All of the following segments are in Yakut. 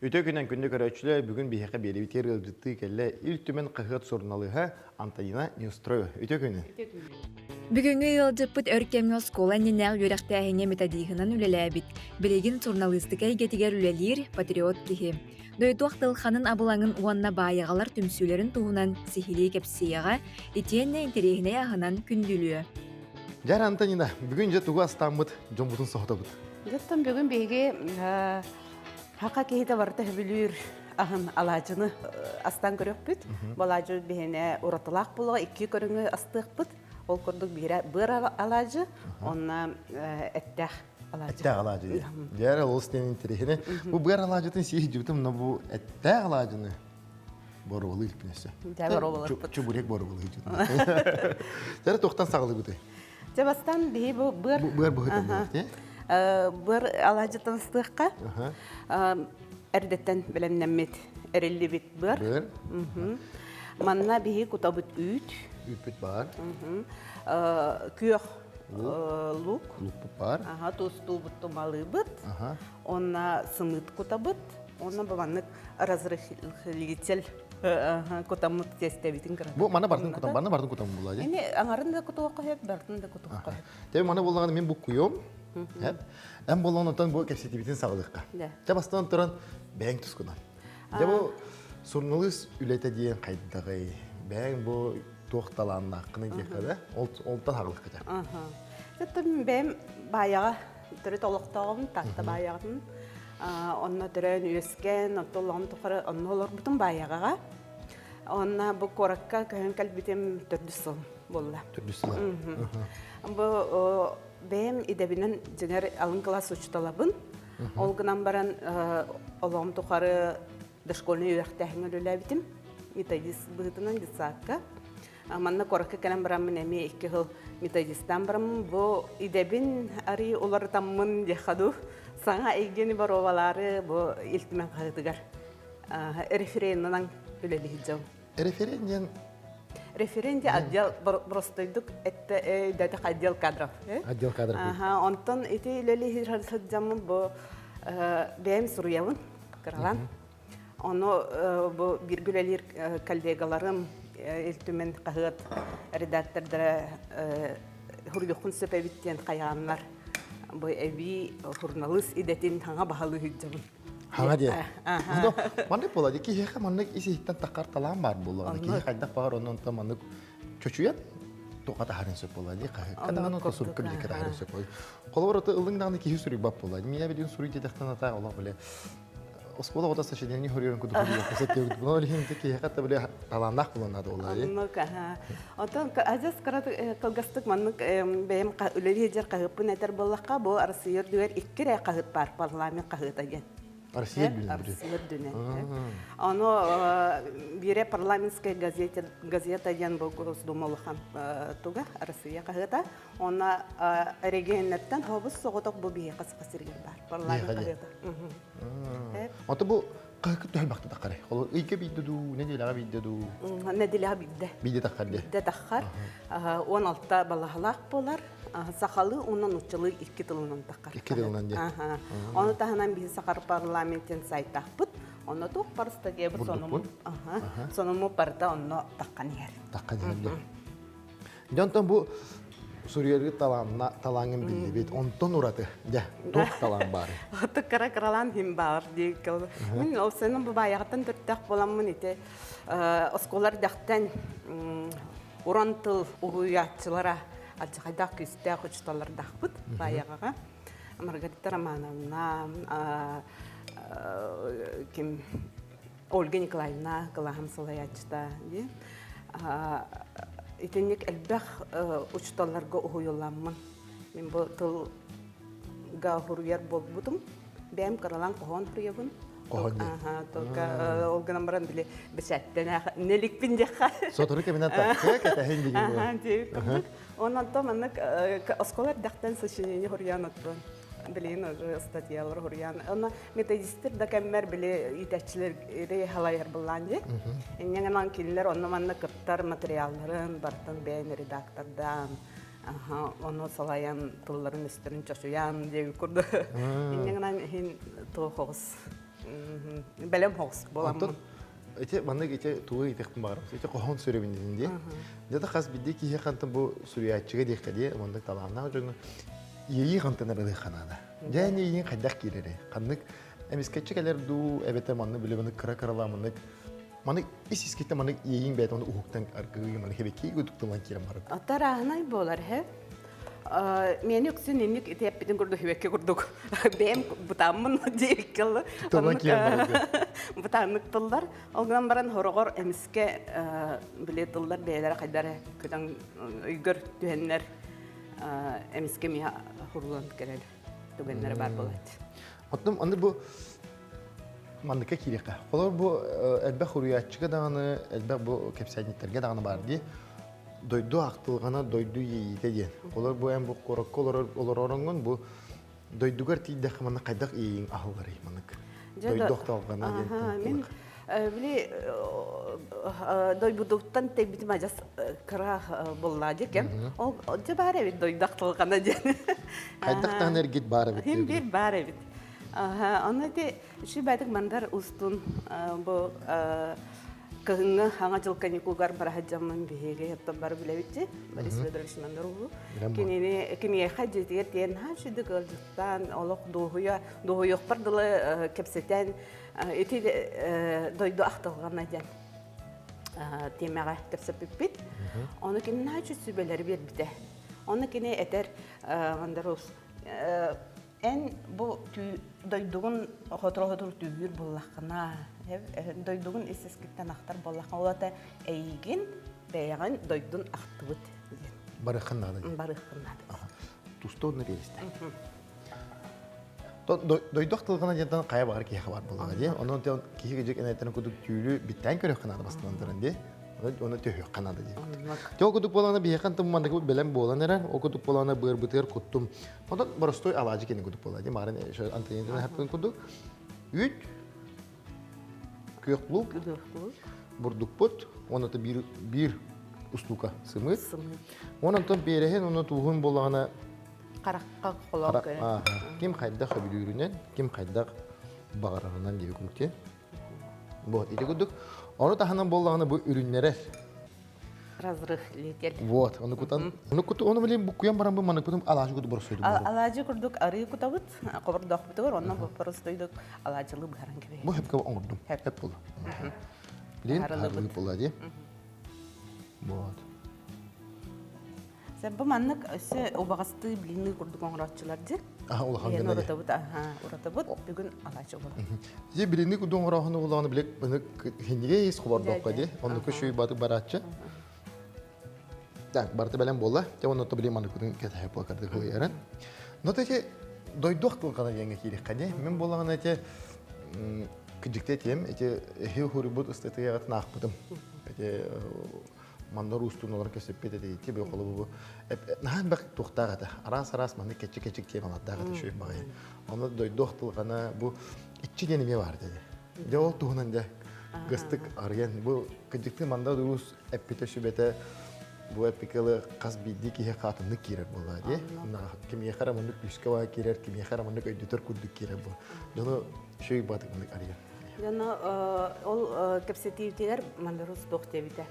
Үтүө күнэн күндү көрөөччүлэр, бүгүн биһиэхэ биэрэбитигэр ыалдьыттыы кэллэ Ил Түмэн хаһыат суруналыыһа Антонина Неустроева. Үтүө күнүн! Бүгүҥҥү ыалдьыппыт өр кэмҥэ оскуола иннинээҕи үөрэхтээһиҥҥэ методиһынан үлэлээбит, билигин суруналыыстыка эйгэтигэр үлэлиир патриот киһи. Дойду ахтылханын абылаҥын уонна баайаҕалар түмсүүлэрин туһунан сиһилии кэпсиэҕэ, итиэннэ интэриэһинэй аһынан күндүлүө. Дьэ, Антонина, бүгүн дьэ тугу астааммыт дьоммутун соһутобут? Дьоттон бүгүн биһиги Хака киһитэ барыта сөбүлүүр аһын алаадьыны астаан көрүөхпүт. Бу алаадьы биһиэнэ уратылаах буолуоҕа икки көрүҥү астыахпыт. Ол курдук биирэ быар алаадьы, онно эттээх алаадьы. Эттээх алаадьы. Дьэ, олус диэн интэриэһинэй. Бу быар алаадьытын сии сылдьыбытым, но бу эттээх алаадьыны боруобалыы илпин өссө. Дьэ, боруобалыахпыт. Чубурек боруобалыы сылдьыбытым. Дьэ, туохтан саҕалыыбытый? Дьэ бастаан биһи бу быар быар быһыытын буолуох быар алаадьытын ыстыахха эрдэттэн бэлэмнэммит эриллибит быар. Быар. Манна биһи кутабыт үүт. Үүппүт баар. Күөх лук. Лукпут баар. Аха, туустуубут тумалыыбыт. Онна сымыыт кутабыт. Онно бу маннык разрыхлитель кутаммыт тиэстэбитин кыра. Бу маны бартын кутам, баны бартын кутам була дии. Эми аңарын да кутуохха сөп, бартын да кутуохха сөп. Тэби маны буллаҕына мин буккуйуом. Эм боллоҕун онтон бу кэпсэтибитин саҕалыахха. Дьэ бастан туран бэйэҥ тускунан. Дьэ бу суруналыыс үлэтэ диэн хайдаҕый? Бэйэҥ бу туох талааннааххыный диэххэ да, ол олтан хаҕылыахха дьэ. Дьэ бэйэм баайаҕа төрүт олохтооҕум, Таатта баайаҕатын. Онно төрөөн үөскээн, онто олоҕум тухары онно олорбутум Баайаҕаҕа. Онно бу куоракка көһөн кэлбитим төрдүс сыл буолла. Төрдүс сыл. Бу бэйэм идэбинэн дьиҥэр алын кылаас учууталабын. Ол гынан баран олоҕум тухары дошкольнай үөрэхтээһиҥҥэ үлэлээбитим. Методист быһыытынан детсадка. Манна куоракка кэлэн бараммын эмиэ икки сыл методистаан бараммын бу идэбин арый уларытаммын диэххэ дуу саҥа эйгэни боруобалаары бу Ил Түмэн хаһыатыгар референынан үлэлиир дьон. Референт диэн Референт отдел простойдук это дэтэх отдел кадров. Отдел кадров. Ага, онтон ити үлэлиир сылдьаммын бу бэйэм суруйабын кыралаан. Ону бу бииргэ үлэлиир коллегаларым Ил Түмэн хаһыат редактордара суруйуоххун сөп эбит диэн хайааннар бу эбии суруналыыс идэтин хаҥа баһылыы сылдьабын. Хаҥа диэн. Маннык буолла дии киһиэхэ маннык ис-иһиттэн таххар талаан баар буоллаҕына киһи хайдах баҕар онон маннык чочуйан туха таһарын сөп буолла дии хаһыакка даҕаны то сурукка биликкэ таһарын сөп буолла. Холобур ото ылыҥ даҕаны киһи суруйбат буолла. Миэ билин суруй диэтэхтэн атаа олох биле оскуола оҕото сочинение хоруйарын курдук хоруйуохха сөп Ол иһин киһиэхэ да били талааннаах буолан наада буолла Оннук аха. Оттон адьас кыра кылгастык маннык бэйэм үлэлии сылдьар хаһыаппын этэр буоллахха, бу Россия үрдүгэр икки эрэ хаһыат баар, парламент хаһыата диэн. Россия үрдүнэн. Россия үрдүнэн. Ону биирэ парламентская газета, газета диэн бу Госдума улахан туга Россия хаһыата. Онно регионнартан хобус соҕотох бу биһиэхэ Саха сиригэр баар парламент хаһыата. Ото бу хаһыкы төһөлбөхтө таххары? Ол ыйга биирдэ дуу, нэдиэлэҕэ биирдэ дуу? Нэдиэлэҕэ биирдэ. Биирдэ таххар дии. Биирдэ таххар. 16 балаһалаах буолар. Сахалыы уонна нууччалыы икки тылынан таххар. Икки тылынан дии. Ону таһынан биһи Сахар парламентин сайтаахпыт. Онно туох барыста диэбит сонуму. Сонуму барыта онно таххан иһэр. Таххан иһэр дии. Дьэ онтон бу суруйаргыт талаанна талааҥҥын биллибит. Онтон ураты дьэ туох талаан баарый? Оту кыра кыралаан хим баар дии Мин ол сенин бу баайаҕыттан төрүттээх буоламмын ити оскуолар дэхтэн уран тыл уһуйааччылара алдьархайдаах күүстээх учууталлардаахпыт баайаҕаҕа. Маргарита Романовна ким Ольга Николаевна кылааһым салайааччыта диэн итинник элбэх учууталларга уһуйулламмын. Мин бу тылга суруйар буолбутум. Бэйэм кыралаан хоһоон суруйабын. Хоһоон диэн. Только ол гынан баран били бэчээттэн неликпин диэххэ. Сотору кэминэн тахсыа кэтэһин дигин. Диэбит курдук. Онон то маннык оскуола эрдэхтэн сочинение суруйан оттон билигин уже статьялар суруйан. Онно методистер да кэммэр били иитээччилэри халайар былаан дии. Инньэ гынан кинилэр онно-манна кыттар материалларын барытын бэйэн редактордаан, ону салайан тылларын-өстөрүн чочуйан диэбит курдук. Инньэ гынан иһин туох оҕус. Бэлэм хоҕус буоламмын. Ити маннык ити тугу ыйытыахпын баҕарабын. Ити хоһоон сүрүбүн дии. Дьэ да хас биирдии киһи хантан бу суруйааччыга диэххэ дии, маннык талааннаах дьону иэйии хантан эрэлиэххэ наада. Дьэ эн иэйииҥ хайдах киирэрий? Ханнык эмискэччи кэлэр дуу, эбэтэр маннык били маннык кыра-кыралаан маннык маннык ис искиттэн маннык иэйииҥ бэйэтэ маннык уһуктан аргыый маннык хэбэкии кудук киирэн барар. Тарааһынай буолар һэ. Миэни үксүн инник ити эппитин курдук үбэкки курдук бэйэм бытааммын диэбиккэ бытааннык тыллар. Ол гынан баран хороҕор эмискэ били тыллар бэйэлэрэ хайдары көтөн өйгөр түһэннэр эмискэ миэхэ хурулан кэлэр түгэннэрэ баар буолааччы. Оттон аны бу манныкка киириэххэ. Холобур бу элбэх уруйааччыга даҕаны, элбэх бу кэпсээнньиттэргэ даҕаны баар дии. Дойду ахтылҕана дойду иэйиитэ диэн. Олор бу эн бу куоракка олорор олороруҥҥун бу дойдугар тиийдэххэ манна хайдах иэйииҥ аһылларый маннык? Дойду ахтылҕана диэн. Мин били дойбудуттан тэйбитим адьас кыра буолла дьэ Ол дьэ баар эбит дойду ахтылҕана диэн. Хайдах даҕаны эргит баар эбит. Хим биир баар эбит. Ону ити Үчүгэйдик мандар устун бу кыһыҥҥы Саҥа дьыл каникулгар бара сылдьаммын биһиги оттон бары билэбит Борис Федорович Мандар-Уулу. Кинини киниэхэ дьиэтигэр тиийэн наһаа үчүгдүк ыалдьыттаан, олох дуоһуйа дуоһуйуохпар дылы кэпсэтэн ити дойду ахтылҕана диэн тиэмэҕэ кэпсэппиппит. Ону кини наһаа үчүгэй сүбэлэри биэрбитэ. Ону кини этэр Мандар Уус Эн бу дойдугун сотору-сотору түһүүр буоллаххына, дойдугун ис-искиттэн ахтар буоллаххына, ол аата эйигин бэйэҕин дойдун ахтыбыт диэн. Барыаххын наада диэн. Барыаххын наада. Туста онно биэристэ. Дойду ахтылҕана диэнтэн хайа баҕар киһиэхэ баар буоллаҕа дии. Онон киһи кыдьык энэтэн курдук түүлү биттээн көрүөххэ наада бастатан туран дии. Оны төһүөххэ наада дии. Ол курдук буолана биһиэхэ антым маннык бэлэм буолан эрэр. Ол курдук буолана быарбытыгар куттум. Онтон боростуой алаадьы кини курдук буолла дии. Марын Антонина хаппын курдук. Үүт, күөх луук, бурдукпут, уонна биир, биир устуука сымыыт. Уонна онтон биэрэһин, уонна тууһун буоллаҕына Харахха холоон көрөн. Ким хайдах сөбүлүүрүнэн, ким хайдах баҕарарынан диэби курдук. Вот, ити курдук. Ону таһынан буоллаҕына бу үрүннэрэр Разрыхлитель. Вот, ону кутан, ону куту, ону билин буккуйан баран бу маны кутум алаадьы куту боростуйдум. Алаадьы курдук арыы кутабыт, хобордоохпутугар, онно боростуйдук алаадьылыы быһаран кэбиһэбит. Бу хөпкө оҥордум. Хөп буолла. Билин харылыы буолла дии. Вот. Сэ бу маннык өссө убаҕастыы блины курдук оҥорооччулар дии. Аха улахан Иһэн гына дии. уратабыт, аха, уратабыт бүгүн алаачы буолар. Дьэ блины курдук оҥорооһуну булаҕына билек маны хиннигэ ис хобордооххо дии. Оннуку шүй баты барааччы. Так, барыта бэлэм буолла. Дьэ онно то билим маныкытын кэтэһэ буолкарды хылыйарын. Но те дойду ахтылҕана диэҥҥэ киириэххэ дии. Мин буолаҕына эти кыдьыкты этиэм, эти эһи хуруйбут ыстатыйаҕытын аахпытым. Эти мандар уустун олорон кэпсэппит этэ бу холобу наһаа элбэх туохтаах этэ араас-араас маннык кэччик-кэччик темалардаах этэ үчүгэй баҕайы ону дойду ахтылҕана бу иччи диэн эмиэ баар этэ дьэ ол туһунан дьэ гыстык арыйан бу кыдьыктыы мандар уус эппитэ сүбэтэ бу эпикалы хас биирдии киһи хаатыннык киирэр буоллаа дии кимиэхэ эрэ маннык күүскэ баа киирэр кимиэхэ эрэ маннык өйдөтөр курдук киирэр бу дьону үчүгэй баатык маннык арыйар Дьоно ол кэпсэтиитигэр Мандарус туох диэбитэ.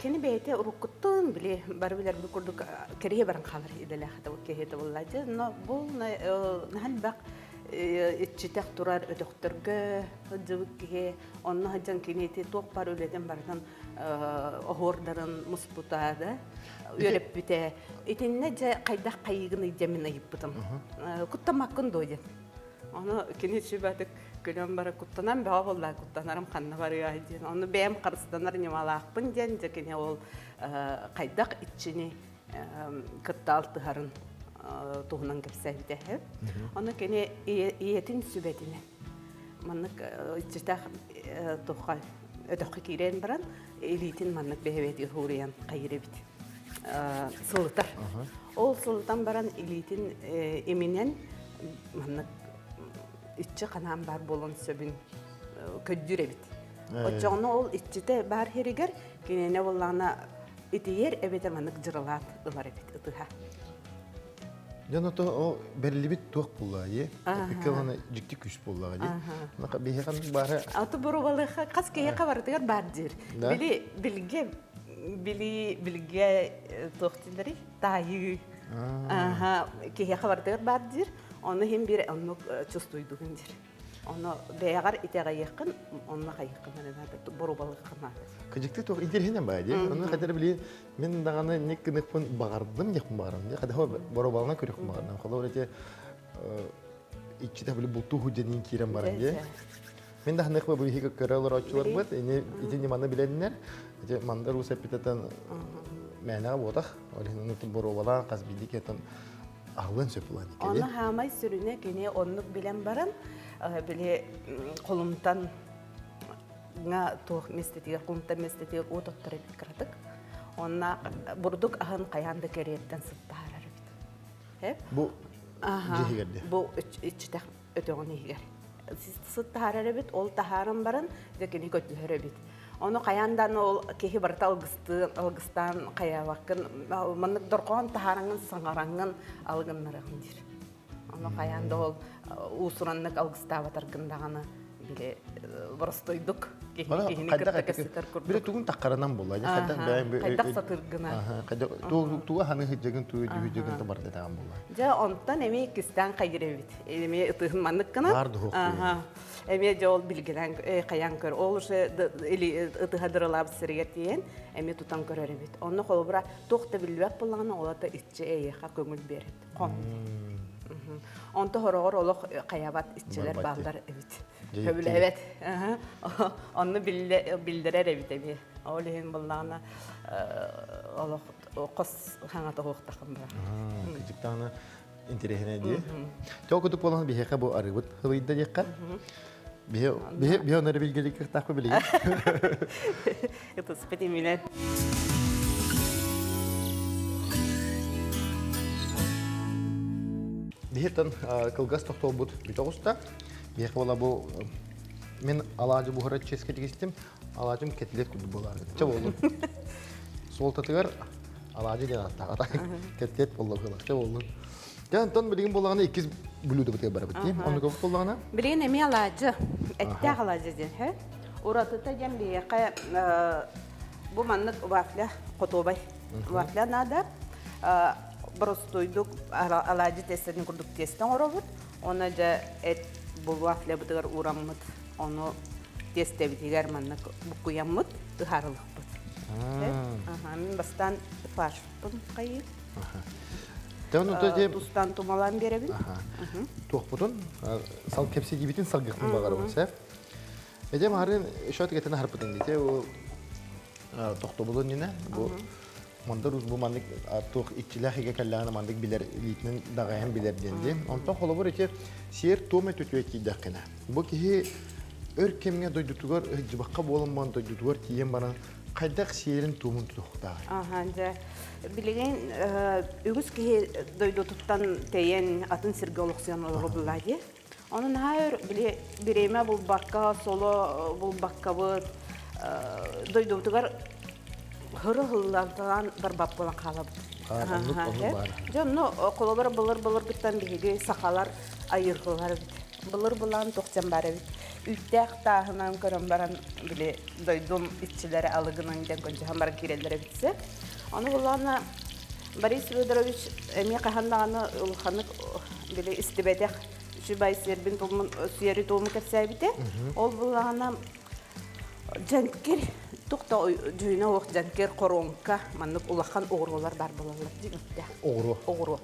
Кини бэйэтэ уруккуттан били бары билэрбит курдук кэриэ баран хаалар идэлээх этэ киһи буолла. Но бу наһаа элбэх иччитэх турар өтөхтөргө сылдьыбыт киһи онно сылдьан кини ити туох баар үлэтин барытын оһуордарын муспута да үөрэппитэ. Итиннэ дьэ хайдах хайыыгын ыйдьаммын ыйыппытым. Куттаммаккын дуо диэн. Ону кини сүбэтик күлэн бара куттанан бөҕө буолла куттанарым ханна барыай диэн. Ону бэйэм харыстанар ньымалаахпын диэн дьэ кини ол хайдах иччини кытта алтыһарын туһунан кэпсээбитэ. Ону кини ийэтин сүбэтинэн маннык иччитэх тухха өтөххө киирэн баран илиитин маннык бэһэбэтигэр хуруйан хайыр эбит сылытар. Ол сылытан баран илиитин иминэн маннык иччи ханаан баар буолан сөбүн көддүүр эбит. Оччоҕуна ол иччитэ баар сиригэр кинини буоллаҕына итийэр эбэтэр маннык дьырылаан ылар эбит ытыһа. Дьон ото о бэриллибит туох буоллаҕа дии. Эпикке ылана дьикти күүс буоллаҕа дии. Биһиэхэ ханнык баара Аты боруобалыахха хас киһиэхэ барытыгар баар диир. Били билгэ били билгэ туох дииллэрий? Таайыы. Аха киһиэхэ барытыгар баар диир. Ону иһин биир оннук чувствуйдугун диир. Ону бэйэҕэр итэҕэйиэххин, онно хайыаххын эрэ наада, боруобалыаххын наада. Кыдьыкты туох интэриэһинэн баа дии. Онно хатар били мин даҕаны ник гыныхпын баҕардым диэхпин баҕарам дии. Хата боруобалана көрүөхпүн баҕардым. Холобур эти иччитэ били бултуу худьанин киирэн баран дии. Мин да ханнык бу биһиги көрө олорооччуларбыт ини ити ньыманы билэннэр ити мандар уус эппитетен мээнэҕэ буотах ол иһин ону боруобалаан хас биирдии киһи аһылыан сөп буолан Онно хаамай сүрүнэ кини оннук билэн баран били холумтан ҥа туох местэтигэр кумтан местэтигэр уот оттор эбит кыратык. Онна бурдук аһын хайаан да кэриэттэн сыттаарар эбит. Бу дьиһигэр Бу иччитэх өтөҕүн иһигэр. Сыт таһаарар эбит, ол таһааран баран дьэ кини көтүһөр эбит. Ону хайаан даҕаны ол киһи барыта алгыстыын, алгыстаан хайаабаккын, маннык дорҕоон таһаараҥҥын, саҥараҥҥын алгыннарыаҕын диир. Ону хайаан да ол уусураннык алгыстаабатаргын даҕаны били боростуойдук киһини кытта кэпсэтэр курдук. Били тугун таххаранан буолла. Хайдах сатыыргына. Туга ханы хыдьыгын тугу дьүһүдьыгын табарда таҕан буолла. Дьэ онтон эмиэ иккистээн хайыр эбит. Эмиэ ытыһын маннык гына. Баар дуһуох. Эмиэ дьэ ол билгилээн хайаан көр. Ол уже ытыһа дырылаабыт сиригэр тиийэн эмиэ тутан көрөр эбит. Онно холобура туох да биллибэт буоллаҕына ол ата иччи эйиэхэ көҥүл биэрэр. Хон. Онто хороҕор олох хайабат иччилэр бааллар эбит. Сөбүлээбэт. Онно биллэрэр эбит эмиэ. Ол иһин буоллаҕына олох хос хаҥа тоһуохтахым бар. Кырдьыктаҕына интэриэһинэй дии. Тоҕо курдук буолан биһиэхэ бу арыыбыт хылыйда диэххэ. Биһи биһи биһи онно эрэ билгэлик кыахтаахпы билигин. Ытыспыт иминэн. Биһиттэн кылгас тохтобут бүтэ оҕуста. Биһиэхэ буола бу мин алаадьы буһара чиэскэ тигистим. Алаадьым кэтилет курдук буолар. Чэ буоллун. Суолтатыгар алаадьы диэн ааттаах. Кэтилет буолла быһыылаах. Чэ буоллун. Дьэ, онтон билигин буоллаҕына иккис блюдо бытыгар барабыт дии. Оннук буоллаҕына? Билигин эмиэ алаадьы. Эттээх алаадьы диэн, һэ? Уратыта диэн биһиэхэ бу маннык вафля хотуобай вафля наада. Боростуойдук алаадьы тиэстэтин курдук тиэстэ оҥоробут. Оны дьэ эт бу вафлябытыгар уураммыт. Ону тиэстэбитигэр маннык буккуйаммыт ыһаарылыхпыт. Мин бастаан фаршпын хайыы. Тустан тумалаан биэрэбин. Туохпутун сал кэпсэтиибитин салгыахпын баҕарабын сэр. Эдем махарын шот кетен харпытын дите ол тохтобулун нина бу Мандар бу маннык туох иччилээх игэ кэллэҕинэ маннык билэр илиитинэн даҕайан билэр диэн дии. Онтон холобур ити сиэр туом өтүтүө киирдэххинэ бу киһи өр кэмҥэ дойдутугар сылдьыбакка буолан баран дойдутугар тиийэн баран хайдах сиэрин туомун тутуохтааҕый? Аха, дьэ, билигин үгүс киһи дойдутуттан тэйэн атын сиргэ олохсуйан олоробуллаа дии. Ону наһаа өр били бириэмэ булбакка, соло булбаккабыт дойдубутугар хыры хылланталаан барбат буолан хаалабыт. Дьэ онно холобура былыр-былыргыттан биһиги сахалар айырҕылар эбит. Былыр былаан тохтен бар эбит. Үүттээх тааһынан көрөн баран били дойдум иччилэрэ алыгынан диэн көрдөһөн баран киирэллэр эбитсэ. Ону булаана Борис Федорович эмиэ хаһан даҕаны улаханнык били истибэтэх үчүгэй сиэрбин туомун сиэри туому кэпсээбитэ. Ол буллаҕына дьэҥкир туох да дьүһүнэ суох дьэҥкир хоруоҥка маннык улахан оҕуруолар баар буолаллар дии үттээх. Оҕуруо. Оҕуруо.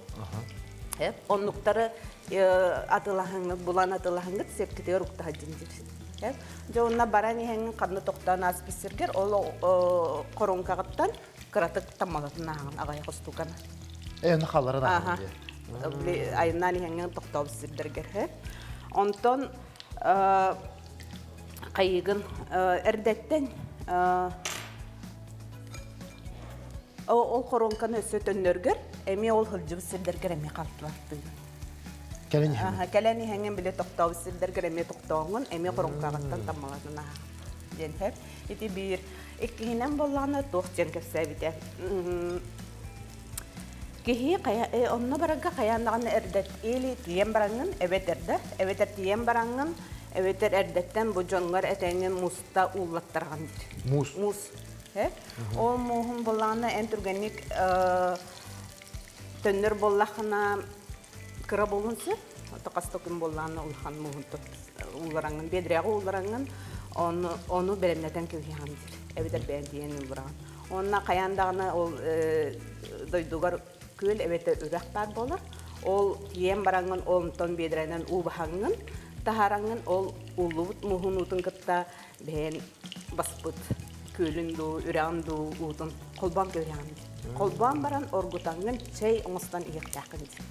Оннуктары атылаһыҥҥыт булан атылаһыҥҥыт сепкитигэр уктаһа дьиндир. Дьэ онно баран иһэҥҥин ханна тохтоон ааспыт сиргэр ол хоруоҥкаҕыттан кыратык таммалатын ааҕан аҕыйах устуканы. Э, онно халларын ааҕан дии. Били айаннаан иһэҥҥин тохтообут сирдэргэр. Онтон хайыгын эрдэттэн ол хоруоҥканы өссө төннөргөр эмиэ ол сылдьыбыт сирдэргэр эмиэ халтылаттыыгын. Кэлэн иһэҥҥин. Кэлэн иһэҥҥин били тохтообут сирдэргэр эмиэ тохтооҥҥун эмиэ хоруоҥкаҕыттан таммалатын ааҕ диэн сөп. Ити биир. Иккиһинэн буоллаҕына туох диэн кэпсээбитэ. Киһи онно барарга хайаан даҕаны эрдэт или тиийэн бараҥҥын эбэтэр да эбэтэр тиийэн бараҥҥын эбэтэр эрдэттэн бу дьоҥҥор этэҥҥин муста ууллаттарҕын диир. Муус. Муус. Ол мууһун буллаҕына эн түргэнник төннөр буоллаххына кыра буолун сөп. Хас да күн буоллаҕына улахан мууһун ууллараҥҥын, биэдрэҕэ ууллараҥҥын ону, ону бэлэмнэтэн кэбиһэҕин диир. Эбэтэр бэйэҥ тиийэн ууллараҕын. Уонна хайаан даҕаны ол дойдугар күөл эбэтэр үрэх баар буолар. Ол тиийэн бараҥҥын онтон биэдэрэнэн уу баһаҥҥын, таһаараҥҥын ол ууллубут мууһун уутун кытта бэйэн баспыт күөлүн дуу, үрэҕин дуу уутун холбоон кэбиһэҕин. Холбоон баран оргутаҥҥын чэй оҥостон иһиэхтээххин дии.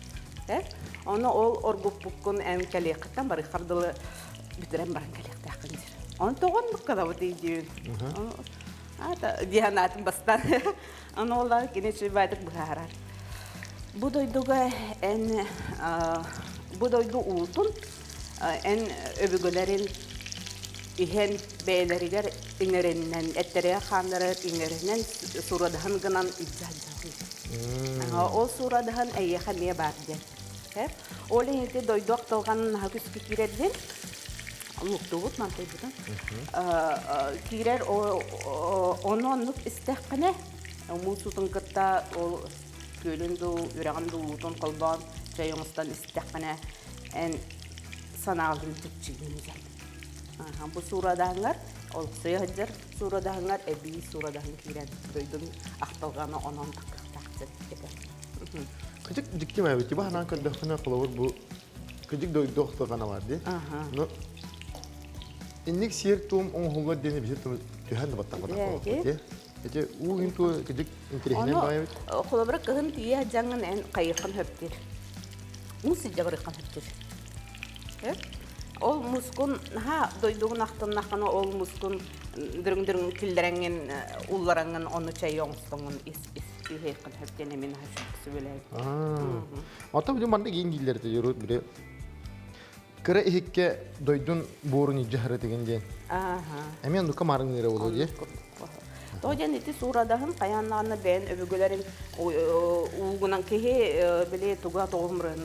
Э? Ону ол оргуппуккун эн кэлиэххиттэн барыххар дылы бүтэрэн баран кэлиэхтээххин диир. Ону тоҕо оннук гынабыт диибин. Аата диэн аатын бастаан. Аны ол кини үчүгэй быһаарар. Бу дойдуга эн бу дойду уутун эн өбүгэлэрин иһэн бэйэлэригэр иҥэринэн эттэригэр хааннарыгар иҥэринэн суурадаһын гынан илдьэ сылдьаллар. Ол суурадаһын эйиэхэ эмиэ баар диэн. Ол иһин ити дойду ахтылҕанын наһаа күскэ киирэр диэн луктуубут мантайбытын киирэр ону оннук истэххинэ муус уутун кытта ол күөлүн дуу үрэҕин дуу уутун холбоон чэй оҥостон истэххинэ эн санаалыын чэпчиигин диэн. Бу суурадаһыҥар олохсуйа сылдьар суурадаһыҥар эбии суурадаһын киирэн дойдун ахтылҕана онон такыахтаах этэ. Кыдьык дьикти эбит. Тиба ханаан көрдөхпүнэ холобур бу кыдьык дойду ахтылҕана бар дии. Но инник сиэр-туом оҥоһуллар диэни биһир түһэн да баттаппатах буолуохпут Ити уу гин туо кыдьык интириэһинэн баайабыт. Холобура кыһын тиийэ дьаҥын эн хайыххын хөптир. Муус илдьэ барыххын хөптир. Ол мускун наһаа дойдугун ахтыннаххына ол мускун дырыҥ-дырыҥ киллэрэҥҥин уллараҥҥын ону чэй оҥостоҥҥун ис ис иһиэххин хөптиэн эмин наһаа сүбэлээбит. Оттон билим маннык иин дииллэр этэ юрут бире кыра иһикке дойдун буорун илдьэ харытыгын диэн. Эмиэ оннукка маарыҥныыра буолуо дии. Тоҕо диэн ити суурадаһын хайаан даҕаны бэйэн өбүгэлэрин уугунан киһи били туга тоҕумрын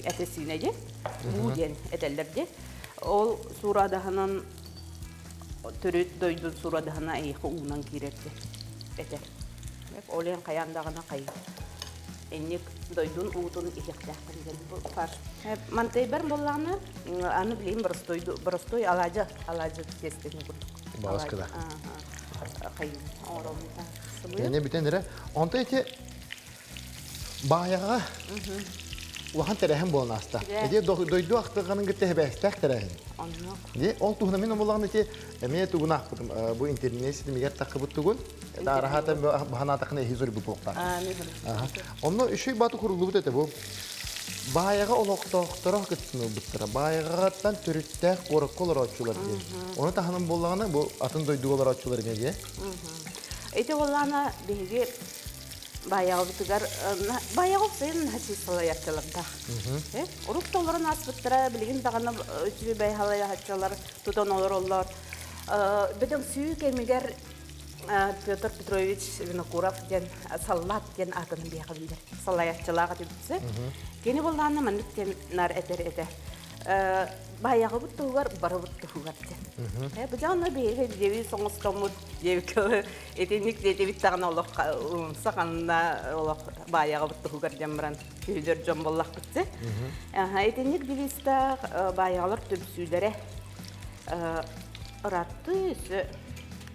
этэ-сиинэ дии, уу диэн этэллэр дии. Ол суурадаһынан төрүт дойдун суурадаһына эйиэхэ уунан киирэр дии этэр. Ол иһин хайаан даҕаны хай инник дойдун уутун иһиэхтээххин диэн баар. Мантайбар буоллаҕына аны билигин боростуой боростуой алаадьы алаадьы тиэстэтин курдук. Баласкыда. Кэнэ бүтэн эрэ. Онто ити баайаҕа улахан тэрээһин буолан ааста. Эти дойду ахтырҕанын кытта хэбээстээх тэрээһин. Ди ол туһунан мин омулаҕын ити эмиэ тугун аахпытым бу интернет ситимигэр таххыбыт тугун арахата баһанаатахына эһи зорбут буолуохтаах. Онно үчүгэй бааты куруллубут этэ бу. Баайаҕа олохтоохторо кыттыны ылбыттара. Баайаҕаттан төрүттээх куоракка олорооччулар диэн. Ону таһынан буоллаҕына бу атын дойдуга олорооччулар эмиэ диэ. Ити буоллаҕына биһиги Баайаҕабытыгар Баайаҕа сайын наһаа салайааччылардаах. Урут да олорон ааспыттара, билигин даҕаны үчүгэй салайааччылар тутан олороллор. Бөдөҥсүү кэмигэр Петр Петрович Винокуров диэн саллаат диэн аатын биһиэхэ биллэр салайааччылаах этибитсэ. Кини буоллаҕына маннык диэн наар этэр этэ. Баайаҕыбыт туһугар, барыбыт туһугар диэн. Бу дьоно биһиги дьиэбит соҥостоммут диэбиккэ итинник диэтибит даҕаны олох саханна олох баайаҕыбыт туһугар диэн баран күһүлэр дьон буоллахпыт Итинник девизтаах баайаҕалар түмсүүлэрэ ыраатты өссө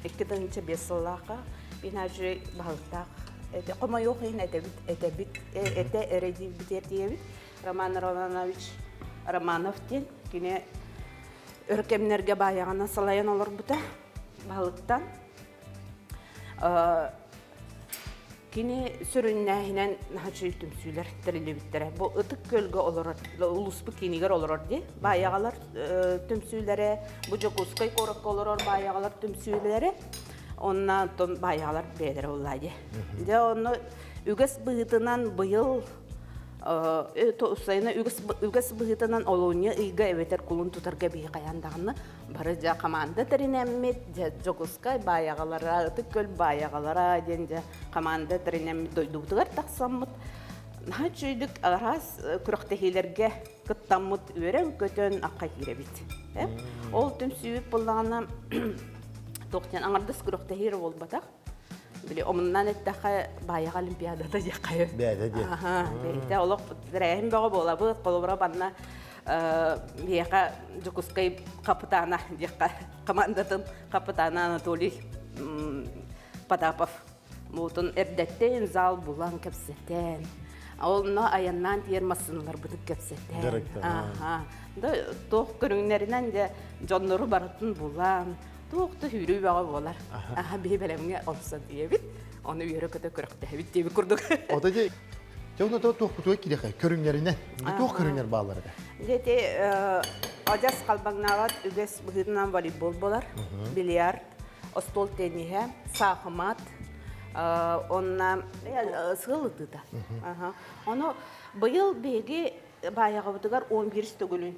2005 сыллаахха Геннадий баһылыктаах хомойуох иһин этэбит этэбит этэ эрэ диэбит диэбит Роман Романович Романов диэн кини өр кэмнэргэ баайаҕынан салайан олорбута баһылыктан Кини сүрүннээһинэн наһаа түмсүүлэр тэриллибиттэрэ. Бу Ытык Күөлгэ олорор, улууспут киинигэр олорор дии. Баайаҕалар түмсүүлэрэ, бу Дьокуускай куоракка олорор баайаҕалар түмсүүлэрэ. Онно оттон баайаҕалар бэйэлэрэ буоллаа дии. Дьэ онно үгэс быһыытынан быйыл сайына үгэс быһыытынан олунньу ыйга эбэтэр кулун тутарга биһи хайаан даҕаны Бары дьэ хамаанда тэринэммит, дьэ Дьокуускай баайаҕалара, Ытык Күөл баайаҕалара диэн дьэ хамаанда тэринэммит дойдубутугар тахсаммыт. Наһаа үчүгэйдик араас күрэхтэһиилэргэ кыттаммыт үөрэн-көтөн акка киирэбит. Ол түмсүүбүт буоллаҕына туох диэн аҥардас күрэхтэһиир буолбатах. Били омуннан эттэххэ баайаҕа олимпиадата диэххэ. Бэйэтэ диэн. Аха, бэйэтэ олох тэрээһин бөҕө буолабыт. Холобура банна биһиэхэ Дьокуускай хапытаана диэххэ командатын хапытаана Анатолий Потапов Буутун эрдэттэн зал булан кэпсэтэн, онно айаннаан тиийэр массыыналарбытын кэпсэтэн. Аха. Да туох көрүҥнэринэн дьэ дьоннору барытын булан, туох да сүүрүү бөҕө буолар. Аха биһи бэлэмҥэ олорсон тиийэбит, ону үөрэ-көтө күрэхтэһэбит диэбит курдук. Ото дьэ дьэ онно туох кириэхэ көрүҥнэринэн туох көрүҥнэр бааллар этэ? Дьэ ити адьас халбаҥнаабат үгэс быһыытынан волейбол буолар, бильярд, остуол тенниһэ, саахымат, онна сыал ытыыта. Ону быйыл биһиги баайаҕабытыгар 11 төгүлүн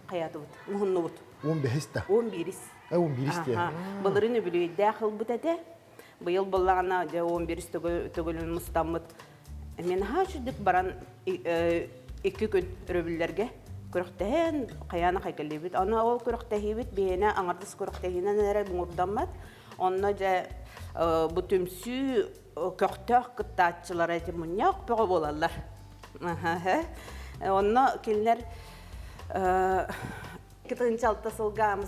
хайаатыбыт, муһуннубут. 15 да? 11. 11 диэн. Былырыын үбүлүөйдээх ылбыт этэ. Быйыл буллаҕына дьэ 11 төгүлүн мустаммыт. Мен наһаа үчүгдүк баран икки күн өрөбүллэргэ күрэхтэһэн хайаан ахай кэллибит. Аны ол күрэхтэһиибит биһиэнэ аҥардас күрэхтэһиинэн эрэ муҥурдаммат. Онно дьэ бу түмсүү көхтөөх кыттааччылара ити мунньах бөҕө буолаллар. Онно кинилэр 2006 сылга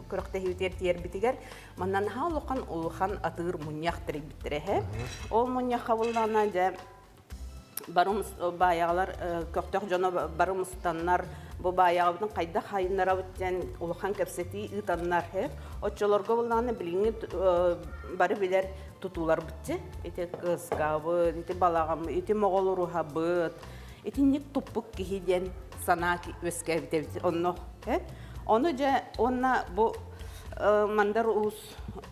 күрэхтэһиибитигэр тиэрбитигэр манна наһаа улахан улахан атыыр мунньах тэрийбиттэрэ эһэ. Ол мунньахха буллаҕына дьэ бары баайаҕалар көхтөөх дьоно бары мустаннар бу баайаҕабытын хайдах хайыннарабыт диэн улахан кэпсэтии ыытаннар оччолорго буллаҕына билиҥҥи бары билэр тутууларбыт ити кыскабыт ити балаҕаммыт ити моҕол уруһабыт итинник туппук киһи диэн санаа үөскээбит эбит онно ону дьэ уонна бу Мандар Уус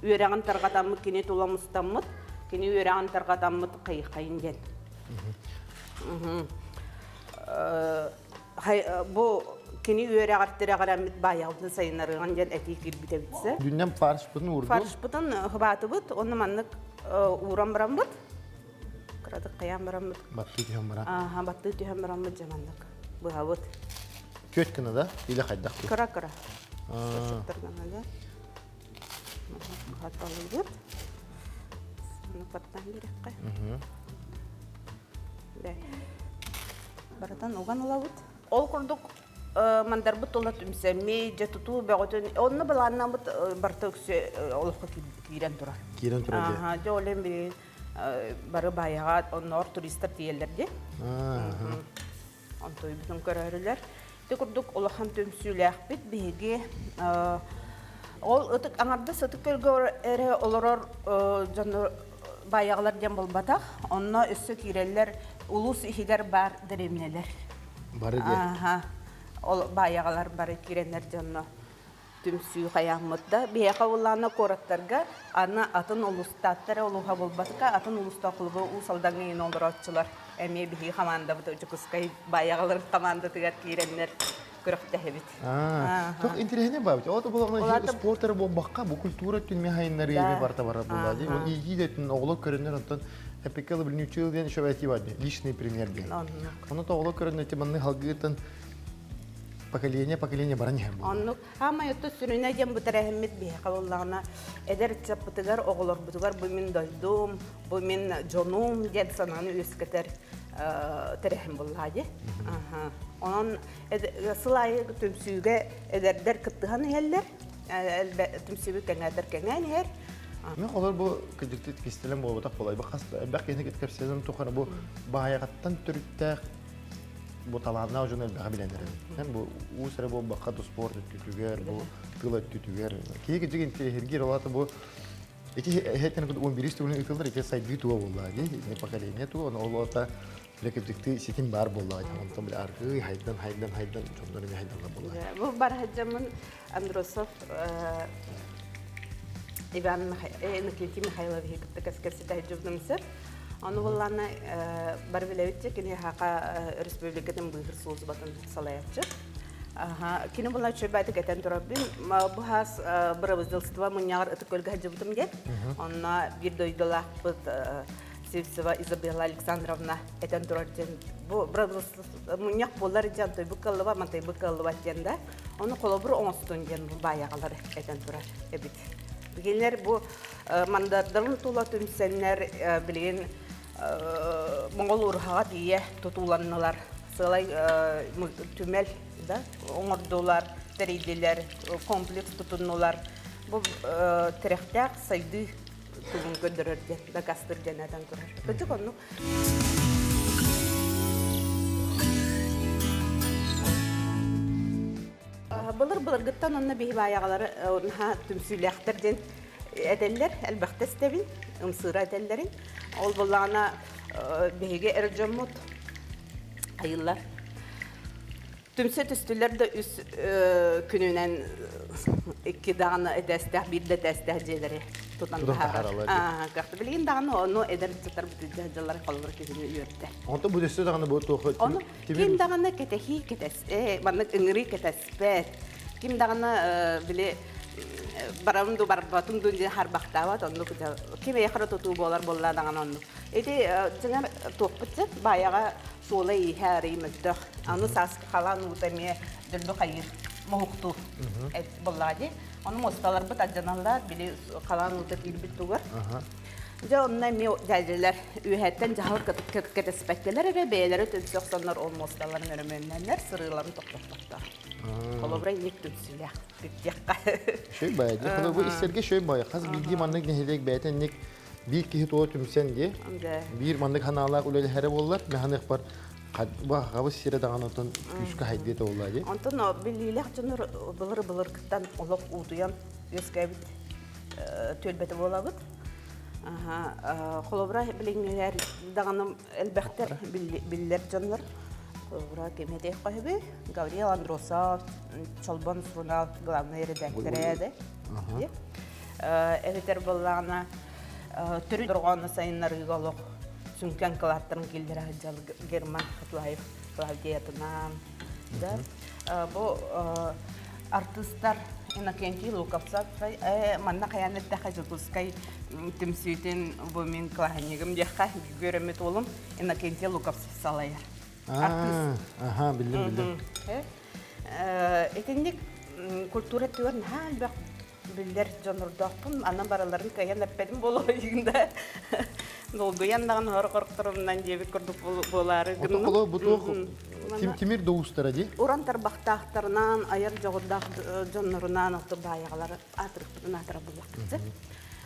үөрэҕин тарҕатаммыт кини тула мустаммыт кини үөрэҕин тарҕатаммыт хайыххайын диэн бу кини үөрэҕэр тирэҕирэммит баайаҕытын сайыннарыаҕын диэн этии киирбит эбитсэ. Дүннэн фаршпытын уурду. Фаршпытын хыбаатыбыт, онно маннык ууран бараммыт. Кыратык хайаан бараммыт. Баттыы түһэн баран. Ааха, баттыы түһэн бараммыт дьэ маннык быһабыт. Күөт гына да? Или хайдах? Кыра-кыра. Кусочектар гына да. Быһаталыыбыт. Аны баттаан биэрэххэ. Барытын уган ылабыт. Ол курдук мандарбыт тула түмсэммит, дьэ тутуу бөҕөтүн, онно былааннаммыт барыта үксэ олоххо киирэн турар. Киирэн турар дьэ. Аха, дьэ ол эми бары баайаҕа онноор туристар тиийэллэр дии. Онтуйбутун көрөрүлэр. Ити курдук улахан түмсүүлээхпит биһиги ол ытык аҥардас ытык көлгө эрэ олорор дьону баайаҕалар диэн буолбатах. Онно өссө киирэллэр улуус иһигэр баар дэриэбинэлэр. Бары диэн. Аха. Ол баайаҕалар бары киирэннэр дьонно түмсүү хайааммыт да биһиэхэ улаана куораттарга аны атын улуустааттар улууһа буолбатка атын улуустаах клубу Уус Алдаҥҥа иин олорооччулар эмиэ биһиги хамаандабыт Дьокуускай баайаҕалар хамаандатыгар киирэннэр күрэхтэһэбит. Туох интэриэһинэй баабыт. Ол буоллаҕына спорт эрэ буолбакка бу культура өттүн мехайыннары эми барта бара буолла дии. Ол иитии да өттүн оҕолор көрөннөр онтон эпиккэ билинүүчү диэн еще этии бар личный пример диэн. Ону оҕолор көрөннөр манны халгыытын поколение поколение баран иһэр буолла. Оннук хаамай отто сүрүнэ диэн бу тэрээһиммит биһиэхэ буоллаҕына эдэр ыччаппытыгар оҕолорбутугар бу мин дойдум, бу мин дьонум диэн санааны үөскэтэр тэрээһин буоллаҕа дии. Онон сыл аайы түмсүүгэ эдэрдэр кыттыһан иһэллэр. Түмсүүбүт кэҥээтэр кэҥээн иһэр. Мен олор бу кырдьыктык кистэлэҥ буолбатах буолай. Бу хас элбэх киһини кэпсэтэн тухары бу баайаҕаттан төрүттээх бу талааннаах дьон элбэҕи билэн эрэбин. Бу уус эрэ буолбакка да спорт өттүтүгэр, бу тыл өттүтүгэр. Киһи кырдьык интириэһиргиир, ол аата бу ити эһэттэн 11 төгүлүн ыытыллар ити сайдыы туга буолла дии, не поколение туга, ону ол аата бile кырдьыктыы ситим баар буолла онтон бile аргыый хайдан хайдан хайдан дьоннор эмиэ хайдаллар буолла. Бу бараһадьаммын Андросов Иван Иннокентий Михайловиһы кытта кэпсэтэ сылдьыбытым сөп. Ону буллаана бары билэбит кини Хака Республикатын быыһыр службатын салайааччы. Кини була үчүгэйдик этэн турарбын. Бу хас бырабыыталыстыба мунньаҕар ытык көлгө сылдьыбытым диэн. Онно биир дойдулаахпыт. Сивцева Изабелла Александровна этэн турар диэн бу мунньах буолар диэн тойбук кыллыба мантайбык кыллыбат диэн да ону холобур оҥостун диэн бу баайаҕалар этэн турар эбит. Билигиннэр бу мандардарын тула түмсэннэр билигин Моҥол уруһаҕа тиийэ тутууланнылар. Сыалай түмэл да оҥордулар, тэрийдилэр, комплекс тутуннулар. Бу тирэхтээх сайдыы тугун көрдөрөр диэн, дакаастыыр диэн этэн турар. Кырдьык оннук. Былыр-былыргыттан онно биһи баайаҕалары наһаа түмсүүлээхтэр диэн этэллэр, элбэхтэ истэбин, ымсыыра этэллэрин. Ол буоллаҕына биһиги эр дьоммут айыллар. Түмсэ түстүлэр да үс күнүнэн икки даҕаны этээстээх, биир да этээстээх дьиэлэри тутан таһаарар. Кыахта билигин даҕаны ону эдэр ыччаттар дьаллар холобур киһини үөрдэ. Онтон бу өссө даҕаны бу туох Ону ким даҕаны кэтэһии кэтэс, маннык ыҥырыы кэтэспэт. Ким даҕаны били барабын ду барбатым ду диэн харбахтаабат оннук ким эйэхэ тутуу буолар буолла даҕаны оннук. Ити дьиҥэр туохпут сөп баайаҕа суола-ииһэ арый мөлтөх. Аны сааскы халаан уута эмиэ дөлбү хайыыр моһуктуур буоллаҕа дии. Ону муосталарбыт алдьаналлар, били халаан уута киирбит тугар. Дьэ онно эмиэ дьээдьэлэр үөһэттэн дьаһал кэтэспэккэлэр эрэ бэйэлэрэ түмсэ охсоннор ол муосталарын өрөмүөннэннэр, сырыыларын тохтоппоттор. Холобура инник түмсүүлээх диэххэ. Шөй баайа дии. Холобура истэргэ шөй баайа. Хас биирдии маннык нэһилиэк бэйэтэ инник биир киһи тула түмсэн дии. Биир маннык ханаалаах үлэлэһэрэ буоллар, механыахпар хабыс сирэ даҕаны онтон күүскэ хайдыа буолла дии. Онтон биллиилээх дьоннор былыр-былыргыттан олох уутуйан үөскээбит түөлбэтэ буолабыт. Холобура билиҥҥилэр даҕаны элбэхтэр биллэр дьоннор. Холобура ким этиэх көһүбүй? Гаврил Андросов, Чолбон сурунаал главный редактора да. Эбэтэр буоллаҕына төрүт дорҕоону сайыннарыыга олох сүҥкэн кылааттарын киллэрэ сылдьар Герман Хатлаев Клавдиятынан. Да. Бу артыыстар Иннокентий Луковцев манна хайаан эттэххэ Дьокуускай түмсүүтүн бу мин кылааһынньыгым диэххэ үөрэммит уолум Иннокентий Луковцев салайар. Артыыс. Аха, биллим, биллим. Итинник культура өттүгэр наһаа элбэх биллэр дьоннордоохпун. Анан барыларын кыайан эппэтим буолуо да. Долгуйан даҕаны хор хорторумнан диэбит курдук буолаары гынным. Бу туох тимир доустара дии? Уран тарбахтаахтарынан, айар дьоҕурдаах дьоннорунаан оту баайаҕалары аатырыппытын аатыра буллахпыт.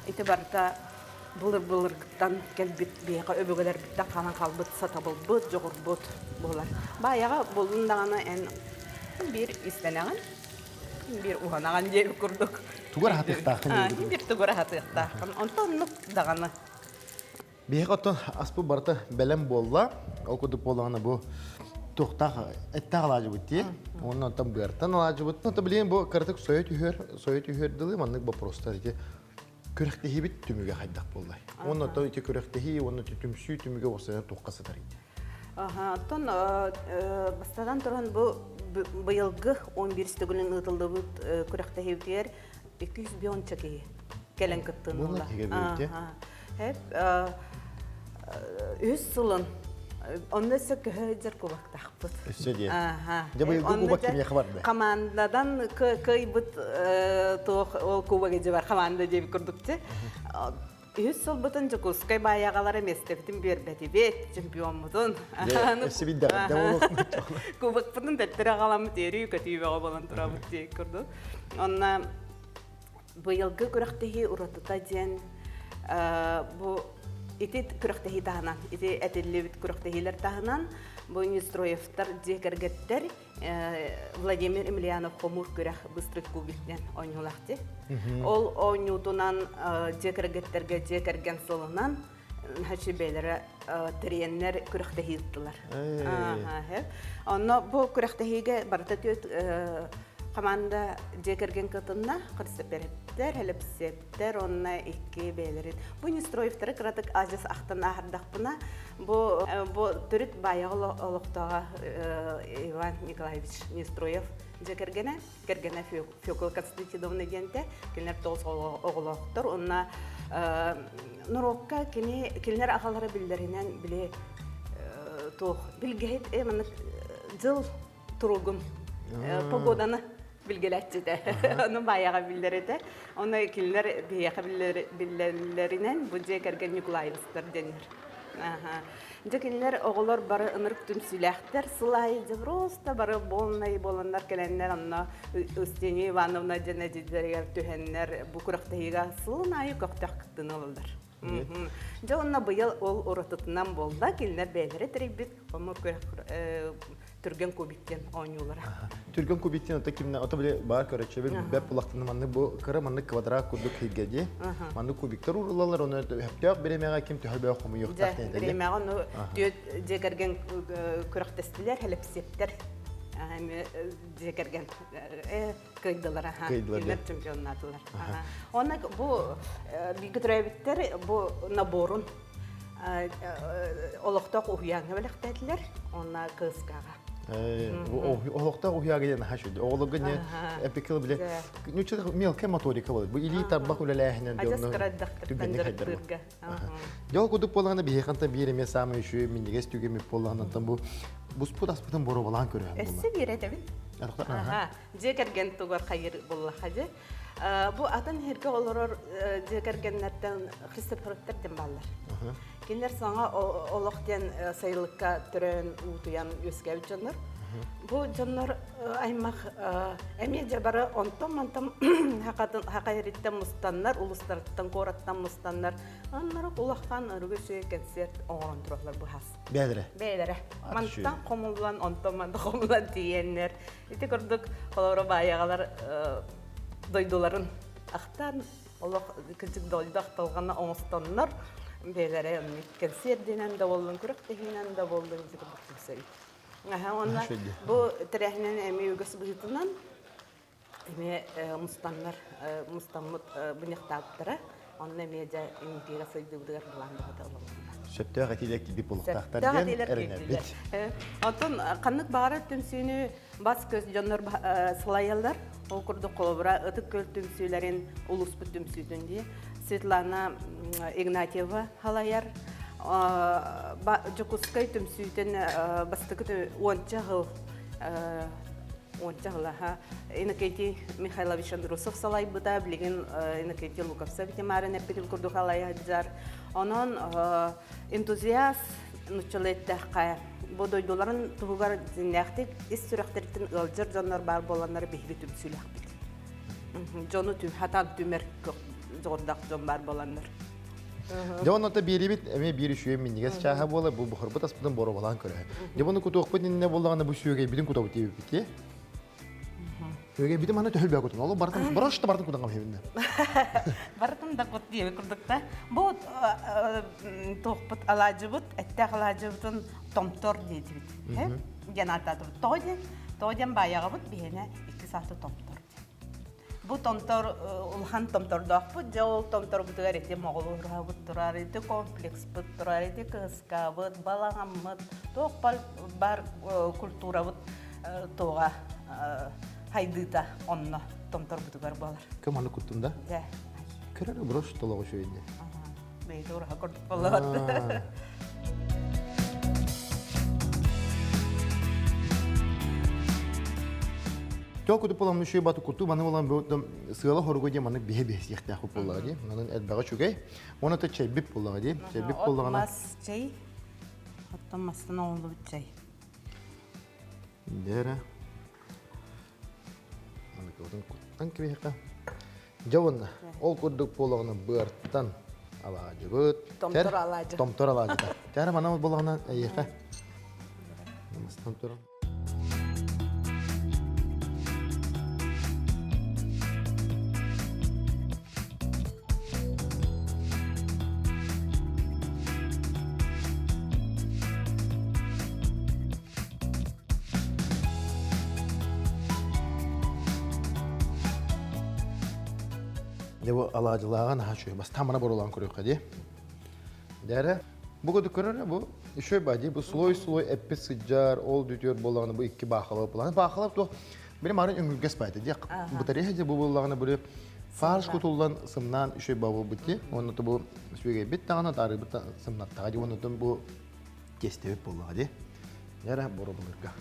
Ити барыта былыр-былыргыттан кэлбит биһиэхэ өбүгэлэрбиттэн хаалан хаалбыт сатабылбыт, дьоҕурбут буолар. Баайаҕа буоллун даҕаны эн биир истэнэҕин, биир уһанаҕын диэбит курдук. Тугар хатыахтааххын диэбит. Биир тугар хатыахтааххын. Онтон оннук даҕаны. Биһиэхэ оттон аспыт барыта бэлэм буолла. Ол курдук буоллаҕына бу туохтаах эттээх алаадьыбыт дии. Уонна онтон быартан алаадьыбыт. Онтон билигин бу кыратык сойо түһүөр, сойо түһүөр дылы маннык боппуруостар ити күрэхтэһиибит түмүгэ хайдах буоллай? Уонна оттон ити күрэхтэһии уонна ити түмсүү түмүгэ уопсайынан туохха сытарый? Оттон бастатан туран бу быйылгы 11 төгүлүн ыытыллыбыт күрэхтэһиибитигэр 250 киһи кэлэн кыттыыны ылла. Үһүс сылын онно өссө көһө сылдьар кубоктаахпыт. Өссө диэ. Дьэ быйылгы кубок кимиэхэ барда? Командадан кыайбыт туох ол кубок бар команда диэбит курдук те. Үһүс сылбытын Дьокуускай баайаҕалара миэстэбитин биэрбэтибит, чемпиоммутун. Өссө билдэҕин Кубокпытын төттөрү аҕаламмыт үөрүү көтүү бөҕө буолан турабыт диэн курдук. Онно Быйылгы күрэхтэһии уратыта диэн бу ити күрэхтэһии таһынан, ити этиллибит күрэхтэһиилэр таһынан бу Нестроевтар дьиэ кэргэттэр Владимир Емельянов хомуур күрэх быстрый кубик диэн оонньуулаах дии. Ол оонньуутунан дьиэ кэргэттэргэ дьиэ кэргэн сылынан хачы бэйэлэрэ тэрийэннэр күрэхтэһии ыыттылар. Онно бу күрэхтэһиигэ барыта түөрт команда дьиэ кэргэн кытынна, Христэпэрэптэр, Хэлэпсиэптэр уонна икки бэйэлэрин. Бу Нестроевтары кыратык адьас ахтан аһардахпына, бу бу төрүт баайаҕа олохтооҕо Иван Николаевич Нестроев дьиэ кэргэнэ кэргэнэ Фёкла Константиновна диэнтэ, кинилэр тоҕус оҕолоохтор уонна норуокка кини кинилэр аҕалара биллэринэн били туох билгэһит маннык дьыл туругун погоданы билгэлээччитэ. Ону баайаҕа биллэр этэ. Ону кинилэр биһиэхэ биллэллэринэн бу дьиэ кэргэн Ньукулаевстар дэнэр. Дьэ кинилэр оҕолор бары ынырык түмсүүлээхтэр. Сыл аайы дьэ просто бары буолнай буоланнар кэлэннэр онно Устинья Ивановна диэн эдьиийдэригэр түһэннэр бу күрэхтэһиигэ сылын аайы көхтөөх кыттыыны ылаллар. Дьэ онно быйыл ол уратытынан буолла. Кинилэр бэйэлэрэ тэрийбит хомуур күрэх Түргэн кубиктен оонньуулара. Түргэн кубиктен ото кимне ото биле бар көрөччү бэп булахтын маннык бу кыра маннык квадрат курдук хигге ди. Маннык кубиктар урулалар оны хөптөөх биремеҕе ким төһө бөөх хомуйуохтаах диэн Биремеҕе ону түөт дьиэ кэргэн күрэхтэстилэр хэлэпсиэптэр дьиэ кэргэн кыайдылар аха Кыайдылар чемпионнаатылар. Онно бу бииргэ төрөөбүттэр бу наборун олохтоох уһуйааҥҥа бэлэхтээтилэр уонна КСК-ҕа. Олохтоох уһуйааҥҥа диэн наһаа үчүгэй. Оҕолорго не эпикыл биле нучча мелкая моторика болот. Бу илии тарбах үлэлээһинэн Адьас кыраддахтыттан дьарыктыырга. Дьол кудук буоллаҕына биһиэхэнтэн биир эмиэ саамай үчүгэй минньигэс түгэммит буоллаҕынантан бу буспут аспытын боруобалаан көрөһөн буолла. Өссө биир этэбин. Дьиэ кэргэн тугар хайыр буллаха дьэ. Бу атын сиргэ олорор дьиэ кэргэннэртэн Христофоровтар диэн бааллар. Кинилэр саҥа олох диэн сайылыкка төрөөн уутуйан үөскээбит дьоннор. Бу дьоннор аймах эмиэ дьэ бары онтон-мантан хакайриттан мустаннар, улустарыттан, куораттан мустаннар, аннары улахан өрүгү концерт оҥорон тураллар быһаас. Бэйэлэрэ? Бэйэлэрэ. Мантан хомуллан, онтон мантан хомуллан тиийэннэр. Ити курдук холобура баайаҕалар дойдуларын ахтан олох кырдьык дойду ахталҕана оҥостоннор бэйэлэрэ оннук кэнсиэрдинэн да буоллун, күрэхтэһиинэн да буоллун ити курдук түмсэбит. Уонна бу тэрээһинэн эмиэ үгэс быһыытынан эмиэ мустаннар мустаммыт мунньахтаабыттара. Онно эмиэ дьэ инникигэ сайдыыбытыгар былаан бөҕөтө олоҕуллар. Сөптөөх этиилэр киирбит буолуохтаахтар диэн эрэнэбит. Оттон ханнык баҕарар түмсүүнү бас-көс дьоннор салайаллар. Ол курдук холобура Ытык Күөл түмсүүлэрин улууспут түмсүүтүн дии Светлана Игнатьева халайар. Дьокуускай түмсүүтүн бастакы уонча сыл уонча сылаха Иннокентий Михайлович Андросов салайбыта, билигин Иннокентий Луковцев Тимарин эппитин курдук алайыһыдьар. Онон энтузиаст нуччалыы эттэххэ, бу дойдуларын туһугар дьиҥнээхтик ис сүрэхтэриттэн ыалдьар дьоннор баар буоланнар биһиги түмсүүлэхпит. Дьону хатан түмэр дьоҕурдаах дьон баар буоланнар. Дьэ онно биэрибит эмиэ биир үчүгэй минньигэс чааһа буолар бу бухарбыт аспытын боруобалаан көрөһө. Дьэ буну кутуохпут иннинэ буоллаҕына бу сүөгэйбитин кутабыт диэбиппит Сүөгэйбитин маны төһөлбөө кутун. Ол барытын борош да барытын кутан камһыбинна. Барытын да кут диэби курдукта. Бу туохпут алаадьыбыт, эттээх алаадьыбытын томтор диэтибит. Диэн ааттаатыбыт. Тоҕо диэн, тоҕо диэн баайаҕабыт биһиэнэ икки сааты томтор. Бу томтор улахан томтордоохпут, дьэ ол томторбутугар ити моҕол уруһабыт турар, ити комплекспыт турар, ити кыскабыт, балаҕаммыт, туох бар культурабыт туоҕа хайдыыта онно томторбутугар буолар. Кым аны куттун да? Дьэ. Көрөр брош толоҕу үчүгэйдэ. Бэйэтэ ураһа курдук буоллаҕат. Тё кутуп буолан үшүй бату куту маны болан бу сыала хоруга диэн маны биһе биһе сиэхтээх буоллаҕа дии. Манан элбэҕи үчүгэй. Уонна то чэйбит буоллаҕа дии. Чэйбит буоллаҕына Мас чэй. Оттон мастан оҥоллубут чэй. Дэрэ. Маны кыбытын куттан кибиһэхэ. Дьэ уонна ол курдук буолаҕына быартан алаадьыбыт. Томтор алаадьы. Томтор алаадьыта. Тәрэ манан буолаҕына эйиэхэ. Мастан туран. Дьэ бу алаадьылааҕа наһаа үчүгэй. Бастаан мана боруулаан көрүөххэ дии. Дээрэ бу курдук көрөр бу үчүгэй баа дии. Бу слой-слой эппит сыдьар, ол бүтүөр буоллаҕына бу икки баахалар буоллаҕына. Баахалар туох били марын өҥүргэс баайта дии. Бытарыһа дии бу буоллаҕына били Фарш кутуллан сымнаан үчүгэй буолбут дии. Уонна бу сүөгэйбит даҕаны таарыйбыт сымнаттаҕа дии. Уонна бу тиэстэбит буоллаҕа дии. Эрэ боробуларга.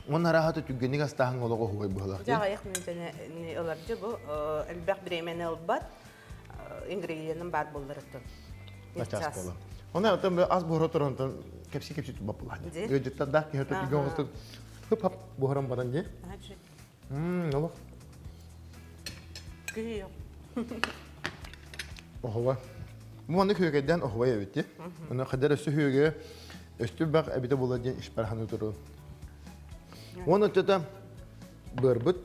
Уонна арааһата түргэнник астааһын олоҕо оһугай быһалаах дии. Аҕыйах мүнүүтэни ылар дьэ бу элбэх бириэмэни ылбат ингредиенин баар буолларыттан. Начаас буолар. Онон оттон ас буһара туран кэпси-кэпси тубап булаһын. Ыалдьыттардаах киһи түргэн оҕустук хып-хап буһаран баран дии. Олох. Оһуба. Бу маннык үөгэйдээн оһубай эбит дии. Ону хадэр өссө үөгэ өстү бах эбитэ була диэн испэр ханы туру. Уон өттөтө быарбыт.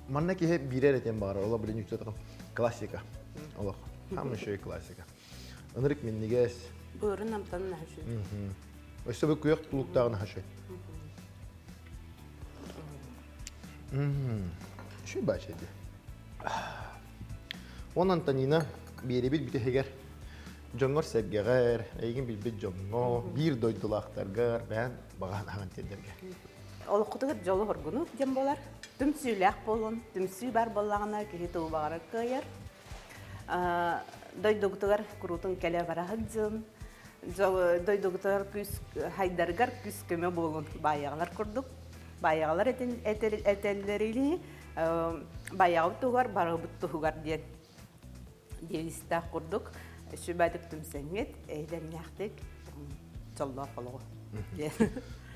Манна киһи биирэр этиэн баҕарар. Ола билин үчүтэ классика. Олох. Хам еще и классика. Ынырык минньигэс. Быарын амтанын наһаа үчүгэй. Өссө бу күөх тулуктааҕын наһаа үчүгэй. Үчүгэй баача дии. Уон Антонина биэрибит бүтэһигэр дьоҥҥор-сэргэҕэр, эйигин билбит дьоҥҥо, биир дойдулаахтаргар бэйэн баҕаһын аһан тиэрдэргэ. Олоххутугар дьолу-хоргуну диэн буолар. Түмсүүлээх буолун, түмсүү бар буоллаҕына киһи тугу баҕарар кыайар. Дойдугутугар куруутун кэлэ бара сылдьын, дойдугутугар күүс хайдарыгар күүс көмө буолун баайаҕалар курдук. Баайаҕалар этэллэрилии баайаҕабыт туһугар, барыбыт туһугар диэн девизтаах курдук сүбэтик түмсэҥҥит, эйдэмнээхтик дьоллоох олоҕу диэн.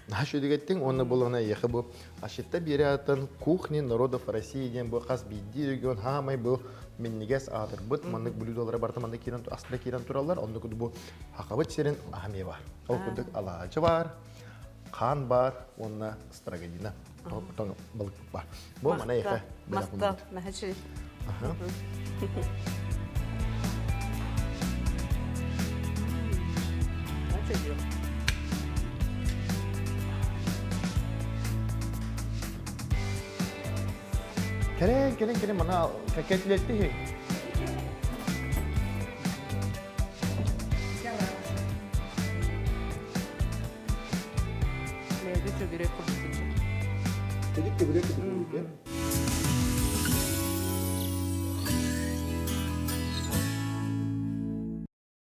Наһаа үчүгэттиҥ уонна булана эйиэхэ бу Ашитта биэрэ кухни народов России диэн бу хас биирдии регион хаамай бу минньигэс аатырбыт маннык блюдолара барыта маннык киирэн астара киирэн тураллар оннук бу хахабыт сирин аһа бар ол курдук алаадьы бар хаан бар уонна строганина тоҥ балык бар бу мана эйиэхэ Махтал, наһаа үчүгэй. Кэлэн, кэлэн, кэлэн, мана кэккэтилетти. Леди чөгүрэ курдук. Чөгүрэ курдук.